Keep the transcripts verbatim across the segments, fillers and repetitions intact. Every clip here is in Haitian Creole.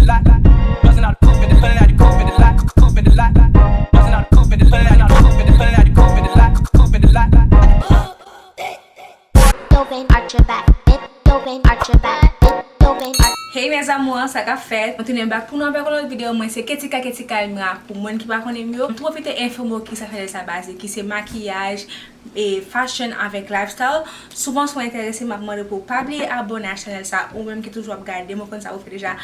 the lot. Buzzing out the coupe in the, pulling out the coupe in the lot, coupe in the lot. Buzzing out the coupe in the, pulling out the coupe in the, pulling out the coupe in the lot, coupe in the lot. Open arch your back, bend, open arch your back, bend, open arch. Hey mes amours, sa k ap fèt? Mwen tounen back pou nou avèk yon lòt videyo. Mwen se Ketika, Ketika Elmira pou moun ki pa konnen m yo. M tou pwofite enfòme w ki sa chanèl sa baze, ki se makiyaj, e fashion avèk lifestyle. Souvan si w enterese, m ap mande pou w pa bliye abòne a chanèl sa. Ou menm ki toujou ap gade m, ou konn sa, ou fè deja.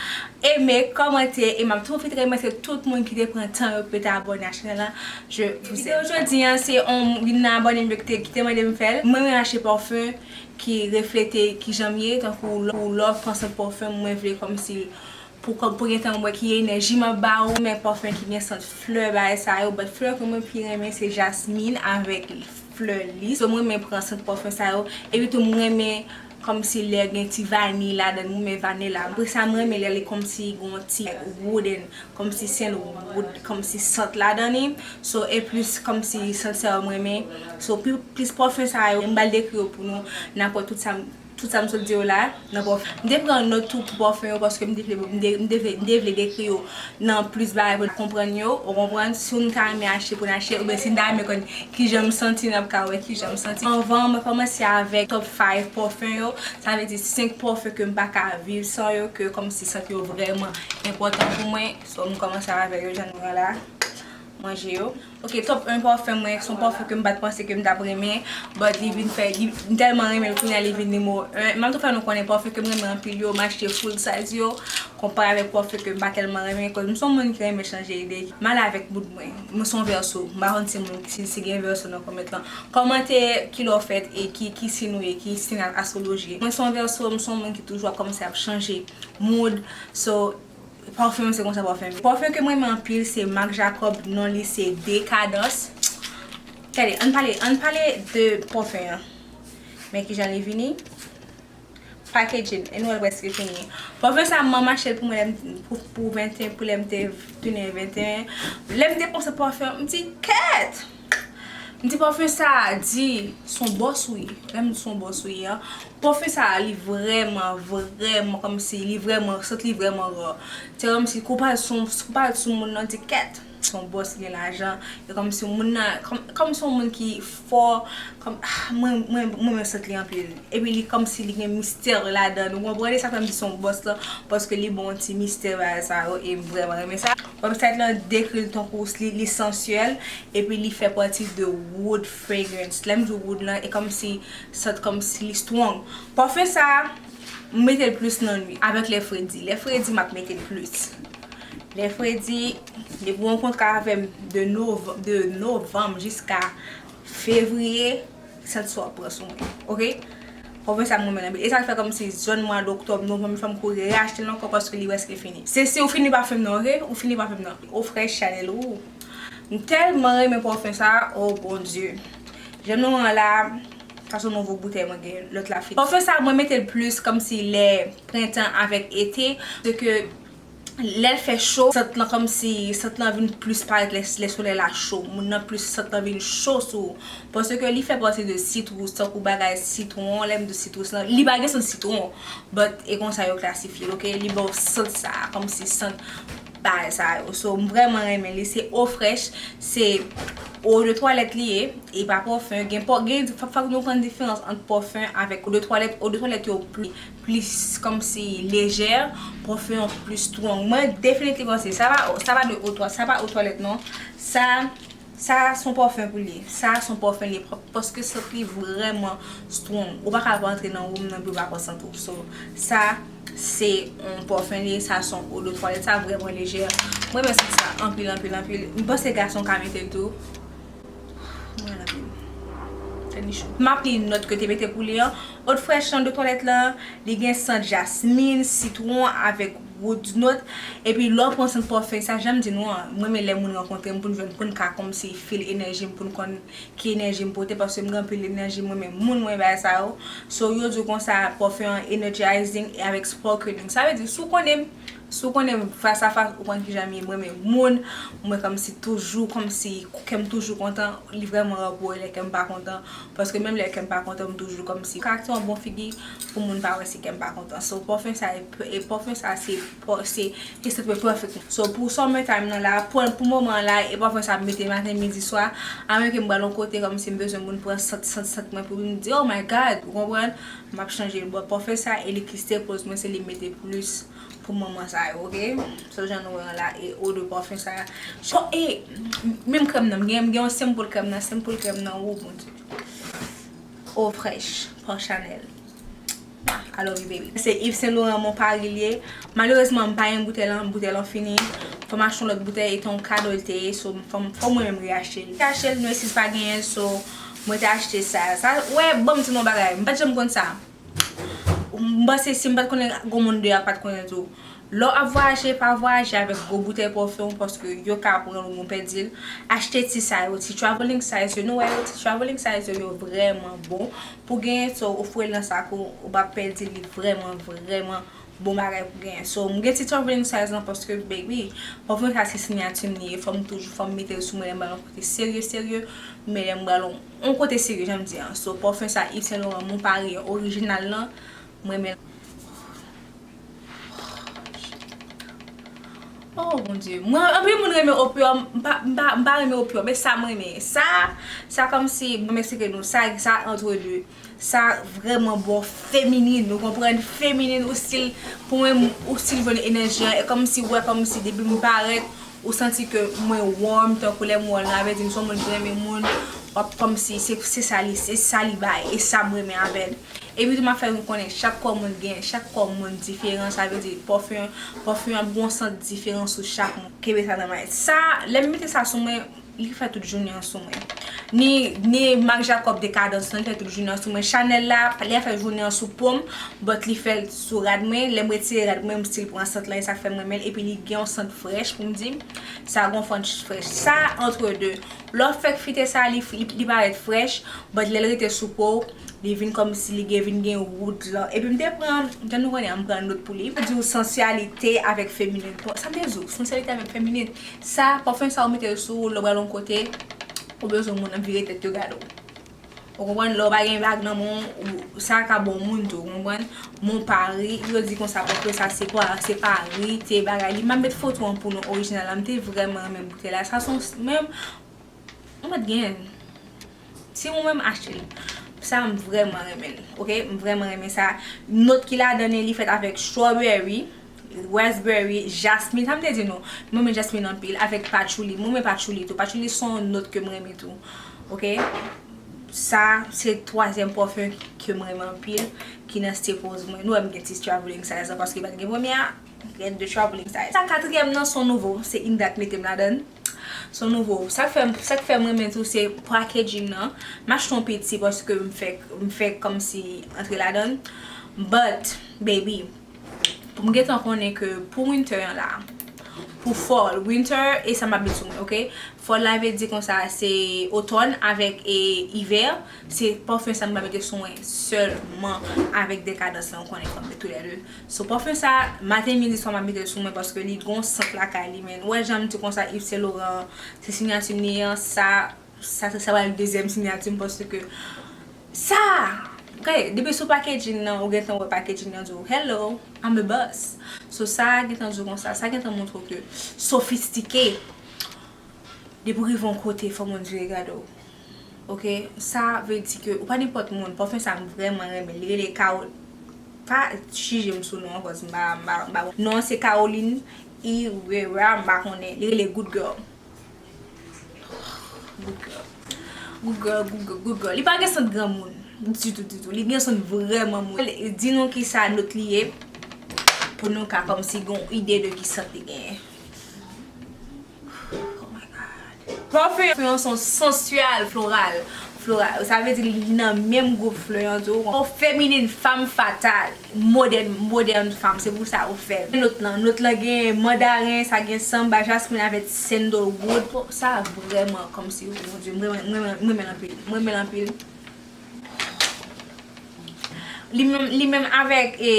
Eme, kòmante, e m ap tou pwofite remèsye tout moun ki te pran tan yo pou yo te abòne a chanèl la. Je vous aime. Videyo jodi an, se yon, youn nan abòne m yo ki te, ki te mande m fè l. Mwen renmen achte pòfen ki reflete kijan m ye, tankou lè, pou lè w pran sant pòfen, mwen vle kòmsi pou, pou gen tan mwen ki enèji m ap ba ou, men pòfen ki gen sant flè, bagay sa yo, but flè ke mwen pi renmen se jasmin avèk flè lis. So, mwen renmen pran sant pòfen sa yo. Epi tou, mwen renmen kòmsi lè gen ti vaniy ladan, mwen renmen vanilla. Apre sa, mwen renmen lè li kòmsi gon ti wooden, kòmsi sandalwood, kòmsi sant ladan li. So, e plis kòmsi sant sa yo mwen renmen. So, pi, plis pòfen sa yo, m pral dekri yo pou nou, n a kwè tout sa m, tout sa m sot di yo la, nan pòfen. M te pran nòt tou pou pòfen yo, paske m te vle, m te, m te vle, m te vle dekri yo nan plis bagay pou n konprann yo, ou konprann, si nou ta renmen achte pou n achte, oubyen si n ta renmen konn kijan m santi, n ap ka wè kijan m santi. Anvan, mwen kòmanse avèk top five pòfen yo, sa vle di senk pòfen ke m pa ka viv san yo, ke kòmsi sant yo vrèman enpòtan pou mwen. So, m kòmanse avèk yo, jan nou wè la. Manje yo. Ok, top un pòfen mwen, se yon pòfen ke m pa t panse ke m t ap renmen, but li vin fè, li, m tèlman renmen l, kounye a li vin nimewo un. M ap tou fè nou konnen pòfen ke m renmen anpil yo, m achte full size yo, konpare avèk pòfen ke m pa tèlman renmen, cause m se yon moun ki renmen chanje ide. M ale avèk mood mwen. Mwen se yon vèso, m pa konn si moun, si, si gen vèso nan kòmantè lan. Kòmante kilè w fèt e ki, ki siy ou ye, ki siy astwoloji. Mwen se yon vèso, m se yon moun ki toujou ap kòmanse ap chanje mood. So, pòfen se konsa pòfen. Pòfen ke mwen renmen anpil se Marc Jacob, non li se Décadence. Gade, ann pale, ann pale de pòfen an. Men kijan li vini. Packaging, e nou wè l prèske fini. Pòfen sa, manman achte l pou mwen lè m, pou, pou venteyen, pou lè m te tounen venteyen. Lè m te panse pòfen an, m di, kèt! M di pòfen sa a di, se yon bòs ou ye. Lè m di se yon bòs ou ye an, pòfen sa a li vrèman, vrèman, kòmsi li vrèman, sant li vrèman rare. Se kòmsi kou pral sou, kou pral sou moun nan, di kèt, se yon bòs ki gen lajan. E kòmsi moun nan, kòm, kòmsi yon moun ki fò, kòm, ah, mwen, mwen, mwen renmen sant li anpil. Epi li kòmsi li gen mistè ladan l. Ou konprann? E sa fè m di se yon bòs lan, paske li ba w yon ti mistè bagay sa yo, e m vrèman renmen sa. Website lan dekri l tankou li, li sansyèl, epi li fè pati de wood fragrance. Lè m di wood lan, e kòmsi, sant kòmsi li strong. Pòfen sa, m mete l plis nan nwit, avèk lè fredi. Lè fredi, m ap mete l plis. Lè fredi, depi w rankontre avè m de nov-, de novanm jiska fevriye, sant sa w ap pran sou mwen. Oke? Pòfen sa m renmen l anpil. E sa k fè kòmsi zòn mwa doktòb, novanm, fò m kouri reachte l ankò paske li prèske fini. Se si ou fini pafen m nan, oke? Ou fini pafen m nan. Eau Fraiche Chanel, ou. M tèlman renmen pòfen sa, oh Bondye. Jan nou an la, sa se nouvo boutèy mwen gen, lòt la fini. Pòfen sa, mwen mete l plis kòmsi lè prentan avèk ete, se ke lè l fè cho, sant lan kòmsi, sant lan vin plis parèt lè, lè solèy la cho. Moun nan plis, sant lan vin cho sou ou. Paske li fè pati de sitrous, tankou bagay sitwon, lè m di sitrous lan, li pa gen sant sitwon, but e konsa yo klasifye l, oke? Li ba w sant sa, kòmsi sant bagay sa yo. So, m vrèman renmen li. Se Eau Fraiche, se eau de toilette li ye, e pa pòfen. Gen pò, gen, fòk, fòk nou konn diferans ant pòfen avèk eau de toilette. Eau de toilette yo pli plis kòmsi lejè, pòfen an plis strong. Mwen definitivman se, sa pa, sa pa de eau twa-, sa pa eau toilette non. Sa, sa se yon pòfen pou li. Sa se yon pòfen li, pa-, paske sant li vrèman strong. Ou pa ka pa antre nan woum nan pou pa pran sant ou. So, sa se yon pòfen li, sa se yon eau de toilette, sa vrèman lejè. Mwen renmen sant sa anpil, anpil, anpil. M panse gason ka mete l tou. Mwen renmen anpil. Tèt li cho. M ap li nòt ke te mete pou li an. Eau Fraiche lan, eau de toilette lan, li gen sant jasmin, sitwon avèk wood note. Epi lè w pran sant pòfen sa, jan m di nou an, mwen renmen lè moun rankontre m pou n jwenn, pou n ka kòmsi feel enèji m, pou n konn ki enèji m pote, paske m gen anpil enèji, mwen renmen moun, mwen renmen bagay sa yo. So, yo di w konsa, pòfen an energizing e avèk sparkling. Sa vle di, si w konnen m, Si w konnen m fas a fas, ou konn kijan m ye, mwen renmen moun, mwen kòmsi toujou, kòmsi kè m toujou kontan, li vrèman ra pou lè kè m pa kontan, paske menm lè kè m pa kontan, m toujou kòmsi ka fè yon bon figi pou moun pa wè si kè m pa kontan. So, pòfen sa, e, e pòfen sa, se, pò- se, se sent mwen pèfèk. So, pou summer time nan la, pou, pou moman la, e pòfen sa m mete maten, midi, swa, amwen ke m pral yon kote, kòmsi m bezwen moun pran sant, sant, sant mwen pou m di, "Oh my God," ou konprann? M ap chanje l. Bon, pòfen sa, e li ki se poz mwen, se li m mete plis pou moman sa yo, oke? So, jan nou wè an la, e odè pòfen sa. So, e, menm krèm nan, m gen, m gen yon senpòl krèm nan, senpòl krèm nan, o Bondye. Eau Fraiche, pa Chanel. I love you, baby. Se Yves Saint Laurent, Mon Paris li ye. Malerezman, m pa gen boutèy lan, boutèy lan fini. Fò m achte yon lòt boutèy, e te yon kado l te ye, so, fò m, fò mwen menm reachte l. Te achte l, nou esi pa genyen l, so, mwen te achte sa. Sa, wè, ban m di nou yon bagay, m pa t janm konn sa. M panse si m pa t konnen, gon moun deyò a pa t konnen tou. Lè w ap vwayaje, pa vwayaje avèk gwo boutèy pòfen w, paske yo ka pran l oubyen w pèdi l. Achte ti sa yo, ti traveling size yo. Nou wè yo, ti traveling size yo, yo vrèman bon. Pou genyen sa, ou foure l nan sak ou, ou p ap pèdi l, li vrèman, vrèman bon bagay pou genyen. So, m gen ti traveling size lan paske, baby, pòfen sa se siyati m li ye, fò m toujou, fò m mete l sou mwen lè m pral yon kote serye, serye, men lè m pral yon, yon kote serye, jan m di an. So, pòfen sa, Yves Saint Laurent, Mon Paris, orijinal lan, mwen renmen l. Oh, Bondye. Mwen, anpil moun renmen opyòm, m pa, m pa, m pa renmen opyòm, men sa mwen renmen. Sa, sa kòmsi, bon, m eksplike nou, sa, sa antre de. Sa vrèman bon feminin, ou konprann? Feminin, ou still, pou mwen, ou still jwenn enèji an, e kòmsi, wè, kòmsi, depi m parèt, ou santi ke mwen warm, tankou lè m wè w la, vle di m se yon moun ki renmen moun, w ap kòmsi, se, se sa li, se sa li bay, e sa m renmen avè l. Epi tou, m ap fè nou konnen, chak kò moun gen, chak kò moun diferan, sa vle di, pòfen, pòfen an ap gen yon sant diferan sou chak moun. Kenbe sa nan may. Sa, lè m mete sa sou mwen, li fè tout jounen an sou mwen. Ni, ni Marc Jacob Décadence lan, li fè tout jounen an sou mwen. Chanel la, li fè jounen an sou po m, but li fè l sou rad mwen. Lè m retire rad mwen, m still pran sant lan, e sa k fè m renmen l. Epi li gen yon sant frèch pou m di, sa gon sant frèch. Sa, antre de. Lè w fèk fite sa, li, li, li parèt frèch, but lè l rete sou po w, li vin kòmsi li gen, vin gen wood lan. Epi m te pran, jan nou konnen an, m pran not pou li. Pou di w sansyalite avèk feminin. Bon, sa m te di w, sansyalite avèk feminin. Sa, pòfen sa ou mete l sou ou, lè w pral yon kote, ou bezwen moun nan vire tèt yo gade w. Ou konprann? Lè w pa gen bag nan men w, ou, sa ka bon moun tou, ou konprann? Mon Paris, yo di konsa, pòfen sa, se pa, se Paris, te bagay li. M ap met foto an pou nou, orijinal la. M te vrèman renmen boutèy la. Sa se yon, menm, ou mèt genyen l. Si ou menm achte l. Sa m vrèman renmen l. Oke? M vrèman renmen sa. Not ki ladan li, li fèt avèk strawberry, raspberry, jasmine. Sa m te di nou. M renmen jasmine anpil. Avèk patchouli. M renmen patchouli tou. Patchouli se yon not ke m renmen tou. Oke? Sa, se twazyèm pòfen ke m renmen anpil. Ki nan staples mwen. Nou wè m gen ti traveling size la paske pa t gen premye a. Gen de traveling size. Sa katriyèm nan se yon nouvo. Se Inda k mete m ladan l. Se yon nouvo. Sa k fè, sa k fè m renmen tou se packaging nan. M achte yon piti paske m fè, m fè kòmsi antre ladan l. But, baby, pou m gentan konnen ke pou winter an la, pou fall, winter, e sa m ap met sou mwen, oke? Fall la vle di konsa, se otòn avèk e ivè. Se pòfen sa m ka mete sou mwen sèlman avèk Décadence lan, ou konnen fò m met toulède. So, pòfen sa, maten, midi, swa m ap mete l sou mwen paske li gon sant lakay li, men. Ou wè jan m di konsa, Yves Saint Laurent, se siyati m li ye an, sa, sa, sa, sa pral dezyèm siyati m paske sa, ok, depi sou packaging nan, ou gentan wè packaging nan di w, "Hello, I'm the boss." So, sa gentan di w konsa, sa gentan montre w ke sofistike. Depi w rive yon kote, fò moun vire gade w. Oke? Sa vle di ke ou pa nenpòt moun. Pòfen sa m vrèman renmen. Li rele Carol. Pa jije m sou non an, cause m pa, m pa, m pa bon. Non an se Caroline Herrera, m pa konnen. Li rele Good Girl. Good Girl. Good Girl, Good Girl, Good Girl. Li pa gen sant granmoun. Ditou, ditou. Li gen sant vrèman moun. Di nou kisa not li ye. Pou nou ka kòmsi gen yon ide de ki sant li genyen. Oh my God. Pòfen an se yon sensual floral. Floral. Sa vle di li nan menm gwoup flè an tou. Yon feminin, fanm fatal. Modèn, modèn fanm. Se pou sa ou fè. Not lan, not lan gen mandaren, sa gen sanba, jasmin avèk sandalwood. Bon, sa vrèman kòmsi, oh mon Dieu, mwen, mwen, mwen, mwen renmen l anpil. Mwen renmen l anpil. Li menm, li menm avèk, e,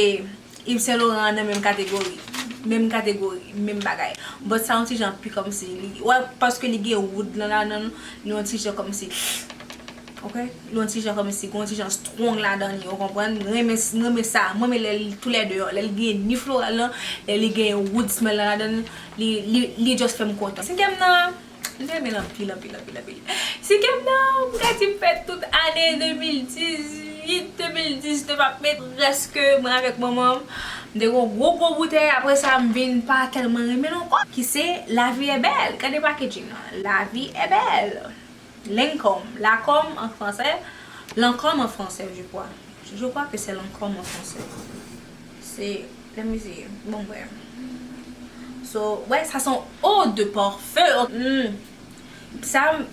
Yves Saint Laurent nan menm kategori. menm kategori, menm bagay. But sa yon ti jan pi kòmsi li, wè, paske li gen wood lan ladan l, li yon ti jan kòmsi, ok? Li yon ti jan kòmsi, gon ti jan strong ladan li, ou konprann? Mwen renmen, mwen renmen sa, mwen renmen lè li, tou lè de, lè li gen ni floral lan, lè li gen wood smell lan ladan l, li, li, li just fè m kontan. Senkyèm nan, m te renmen l anpil, anpil, anpil, anpil. Senkyèm nan, m ka di m fè tout ane de mil dizuit, de mil diznèf ap met, prèske mwen avèk manman m. M te gon gwo, gwo boutèy, apre sa, m vin pa tèlman renmen l ankò. Ki se La vie est belle. Gade packaging nan. La vie est belle. Lancôme. Lacôme en français. Lancôme en français, je crois. Je crois que c'est Lancôme en français. Se, let me see. Bon, bref. So, ouais, ça sent eau de parfum. Hmm. Sa, m-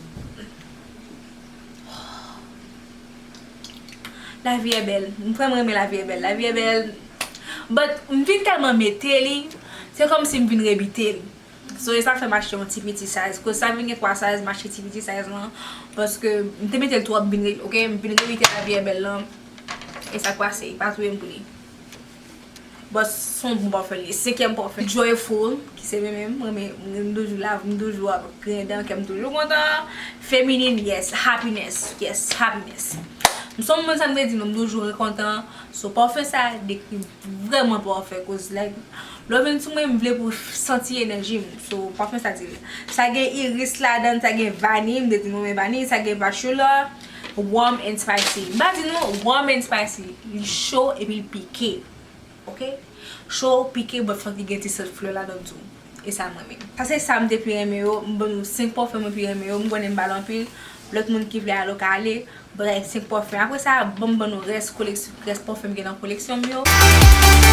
La vie est belle. M vrèman renmen La vie est belle. La vie est belle. But, m vin tèlman mete li, se kòmsi m vin rebite li. So, e sa k fè m achte yon ti piti size. Koz sa vin gen twa size, m achte ti piti size lan. Paske m te mete l twòp, m vin re-, ok, m vin rebite La vie est belle lan. E sa k pase, pa touye m pou li. But se yon bon pafè li ye. Senkyèm pafè, Joyful, ki se mwen menm, mwen menm, m toujou la, m toujou ap griyen dan, kè m toujou kontan. Feminin, yes. Happiness, yes, happiness. M se yon moun sa m te di nou, m toujou kontan. So, pafè sa dekri vrèman pafè, koz, like, lè w vin sou mwen, m vle pou w santi enèji m. So, pafè sa di l. Sa gen iris ladan, sa gen vaniy, m te di nou men vaniy, sa gen patchouli, warm and spicy. M pa di nou, warm and spicy, li cho epi l pike. Ok? Cho, pike, but fòk li gen ti sant flè ladan tou. E sa mwen menm. Sa se sa m te pi renmen yo. M ban nou senk pafè mwen pi renmen yo. M konnen m pale anpil. Lòt moun ki vle ale, yo ka ale. But like, senk pafè. Apre sa, ban m ban nou rès koleksyon, rès pafè m gen nan koleksyon m yo.